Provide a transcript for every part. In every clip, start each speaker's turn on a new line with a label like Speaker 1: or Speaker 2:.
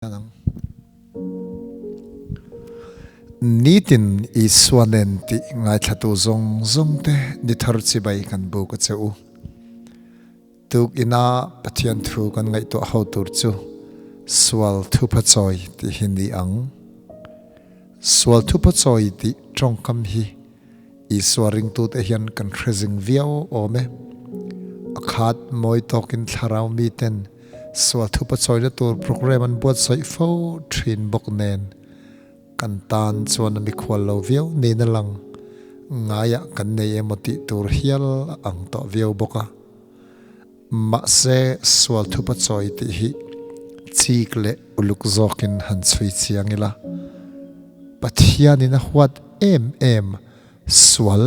Speaker 1: Ang. Nitin Isua nen tih ngaithlatu zawng zawngte ni thar chibai kan buk a che u. Tuk ina Pathian thu kan ngaihtuah ho tur chu sual thupha chawi tih hi ni ang. Sual thupha chawi tih tawngkam hi Isua ringtute hian kan hre zing viau awm e. A khat mawi tawkin thlarau miten sual thupa chawina tur program an buatsaih fo thin bawk nen kan tan chuan a mikhual lo viau niin a lang. Ngaiah kan nei emaw tih tur hial a ang tawh viau bawk a. Mahse sual thupa chawi tih hi chik leh uluk zawkin han chhui chiang ila, Pathianin a huat em em sual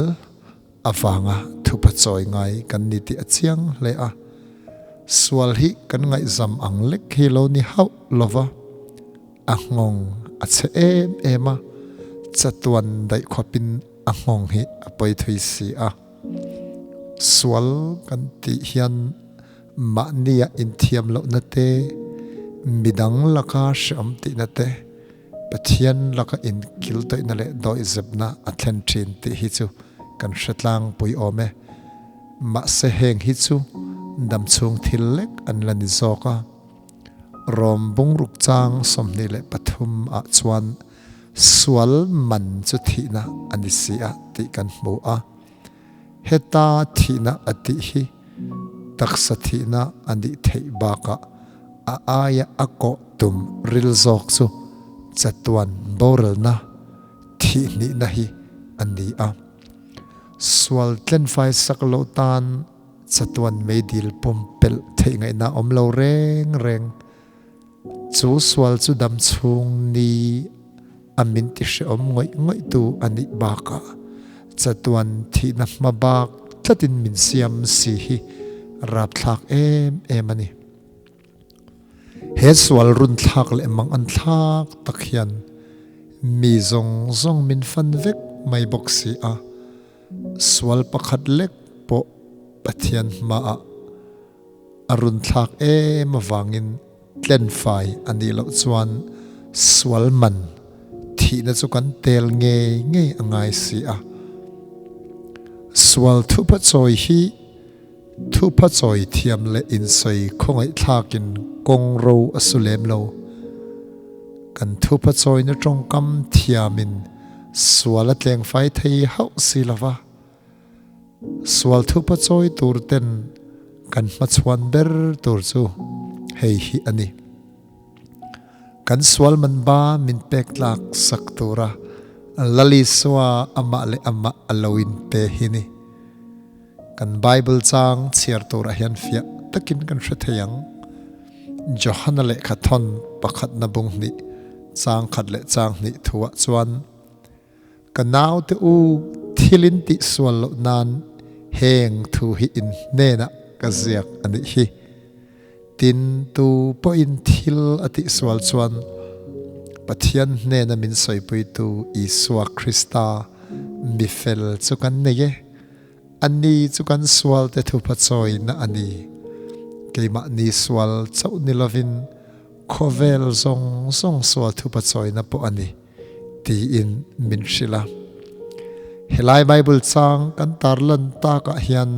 Speaker 1: avanga thupa chawi ngai kan ni tih a chiang hle a. Sual hi kan ngaihzam ang lek hi lo ni hauh lova, a nghawng a che em em a, chatuan daih khawpin a nghawng hi a pawi thui si a. Sual kan tih hian mahnia inthiam lohna te, midang laka hreawm tihna te, Pathian laka inkiltawihna leh dawihzepna a thlen thin tih hi chu kan hre tlangpui awm e. Mahse heng hi chu damchhung thil lek an la ni zawk a. Rom bungruk chang 23 ah chuan Sual man chu thihna a ni si a tih kan hmu a. Heta thihna a tih hi taksa thihna a nih theih bakah a aia a kawh tum ril zawk chu chatuan boralna thihhnihna hi a ni a. Sual tlenfai sak loh tan chatuan meidil pumpelh theih ngaihna awm lo reng reng. Chu sual chu dam chhung ni a min ti hrehawm ngawih ngawih tu a nih bakah chatuan thihna hma bak tlatin min siam si hi rapthlak em em a ni. He sual runthlak leh mang an thlak tak hian mi zawng zawng min fan vek mai bawk si a, sual pakhat lek pawh Pathian hmaah A runthlak em avangin tlenfai a nih loh chuan sual man thihna chu kan tel ngei ngei a ngai si a. Sual thupha chawi hi thupha chawi thiam leh insawi khawngaihthlakin kawng ro a su lem lo. Kan thupha chawina tawngkam thiamin sual a tlengfai thei hauh si lova. Sual thupa chawi tur ten kan hmachhuan ber tur chu hei hi a ni. Kan sual man ba min pek tlak sak tura Lal Isua amah leh amah a lo in pe hi ni. Kan Bible chang chhiar turah hian fiah takin kan hre thei ang. Johana lehkha thawn pakhatna bung hnih chang khat leh chang hnih thuah chuan, Ka naute u, thil in tihsual loh nan heng thu hi in hnenah ka ziak a nih hi. Tin, tu pawhin thil a tihsual chuan Pathian hnena min sawipuitu Isua Krista mi fel chu kan nei e. Ani chu kan sualte thupha chawina a ni. Keimahni sual chauh ni lovin khawvel zawng zawng sual thupha chawina pawh a ni. tiin min hrilh a. Helai Bible chang kan tarlan takah hian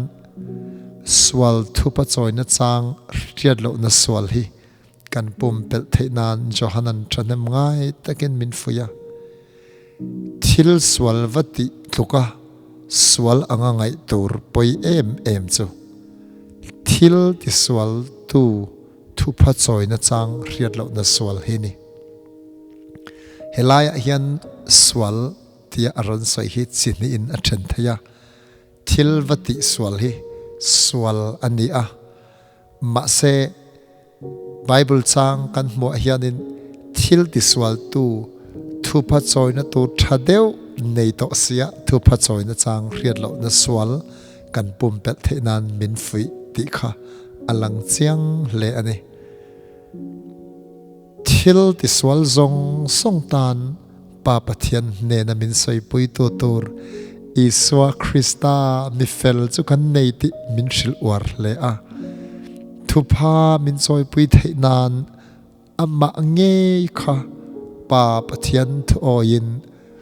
Speaker 1: sual thupa chawina chang hriat lohna sual hi kan pumpelh theih nan Johanan thahnem ngai takin min fuih a. Thil sual va tih tluka sual anga ngaih tur pawi em em chu thil tisual tu thupha chawina chang hriat lohna sual hi ni. Helaiah hian sual tia a rawn sawi hi chi hnihin a then thei a, thil va tih sual hi sual a ni a, mahse Bible chang kan hmuah hianin thil tisualtu thupha chawina tur tha deuh nei tawh sia thupha chawina chang hriat lohna sual kan pumpelh theih nan min fuih tih kha a lang chiang hle a ni. Thil tisual zawng zawng tan Pa Pathian hnena min sawipuitu tur Isua Krista mi fel chu kan nei tih min hrilh uar hle a. Thupha min chawipui theih nan Amah ngei kha Pa Pathian thuawiin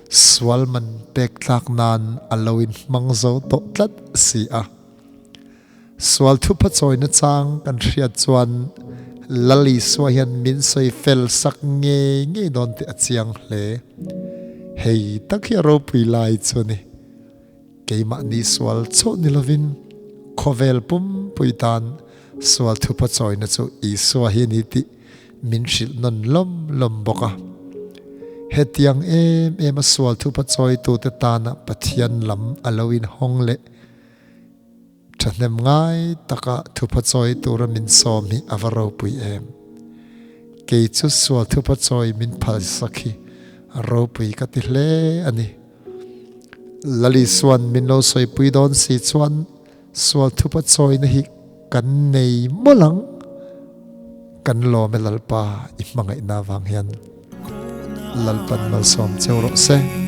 Speaker 1: sual man pek tlak nan a lo in hmang zo tawh tlat si a. Sual thupha chawi nachang kan hriat chuan Lal Isua hian min sawi fel sak ngei ngei dawn tih a chiang hle. Hei tak hi a ropui lai chu a ni. Keimahni sual chauh ni lovin khawvel pumpui tan sual thupha chawina chu Isua hi a ni tih min hrilh nawn lawm lawm bawk a. Hetiang em em a sual thupha chawitute tana Pathian lam a lo inhawng leh Thahnem ngai taka thupha chawi tura min sawm hi a va ropui em. Kei chu sual thupha chawi min phalsak hi ropui ka ti hle a ni. Lali suan min lo sawipui dawn si chuan sual thupha chawina hi kan nei mawlh ang. Kan lawm e Lalpa i hmangaihna vang hian Lalpan malsawm cheu rawh se.